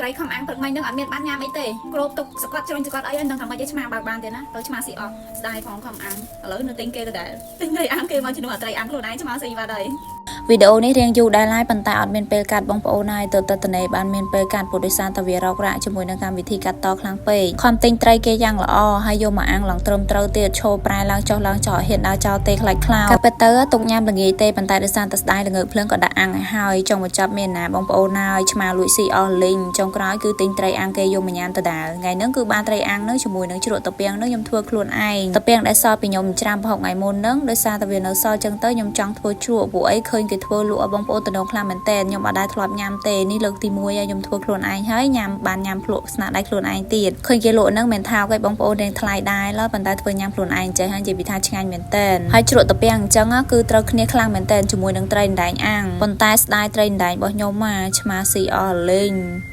ត្រីខំអាំងព្រឹកមិញហ្នឹងអត់មានបានញ៉ាំអីទេគ្របទុកសកត់ជ្រុញសកត់អីហ្នឹងថាមិនឲ្យឆ្មាបើកបានទេណាទៅឆ្មាស៊ីអស់ស្ដាយផងខំអាំងឥឡូវនៅទិញគេដដែលទិញត្រីអាំងគេមកជំនួសអាត្រីអាំងខ្លួនឯងឆ្មាស៊ីបាត់ហើយ វីដេអូនេះរៀងយូរដែរឡើយប៉ុន្តែអត់មានពេលកាត់បងប្អូនហើយទៅតនេបានមានពេលកាត់ព្រោះដោយសារតែវារករ៉ាក់ជាមួយនឹងកម្មវិធីកាត់តខ្លាំងពេកខំទិញត្រីគេយ៉ាងល្អហើយយកមកអាំងឡើងត្រឹមត្រូវទៀតឈោប្រែឡើងចុះឡើងចោះហ៊ានដើរចោលទេខ្លាចខ្លោចកាពិតទៅទុកញ៉ាំល្ងាចទេប៉ុន្តែដោយសារតែស្ដាយល្ងើកភ្លើងក៏ដាក់អាំងឲ្យហើយចុងបញ្ចប់មានណាបងប្អូនហើយឆ្មាលួចស៊ីអស់លីងចុងក្រោយគឺទិញត្រីអាំងគេយកមកញ៉ាំដដែលថ្ងៃហ្នឹងគឺបានត្រីអាំងហ្នឹងជាមួយនឹងជ្រក់តាពាំងហ្នឹងខ្ញុំធ្វើខ្លួនឯងតាពាំងដែលសល់ពីខ្ញុំច្រាំប្រហុកថ្ងៃមុនហ្នឹងដោយសារតែវានៅសល់ចឹងទៅខ្ញុំចង់ធ្វើជ្រក់ពួកអីឃើញគេធ្វើលក់ឲ្យបងប្អូនតំណងខ្លាំងមែនតើខ្ញុំអត់ដែលធ្លាប់ញ៉ាំទេនេះលើកទី1ហើយខ្ញុំធ្វើខ្លួនឯងហើយញ៉ាំបានញ៉ាំភ្លក់ស្នាដៃខ្លួនឯងទៀតឃើញគេលក់ហ្នឹងមិនថោកឯងបងប្អូនរៀងថ្លៃដែរឡើយប៉ុន្តែធ្វើញ៉ាំខ្លួនឯងចេះហើយនិយាយពីថាឆ្ងាញ់មែនតើហើយជ្រក់តាពាំងអញ្ចឹងគឺត្រូវគ្នាខ្លាំងមែនតើជាមួយនឹងត្រីអណ្ដែងអាំងប៉ុន្តែស្ដាយត្រីអណ្ដែងរបស់ខ្ញុំមកឆ្មាស៊ីអស់លេង។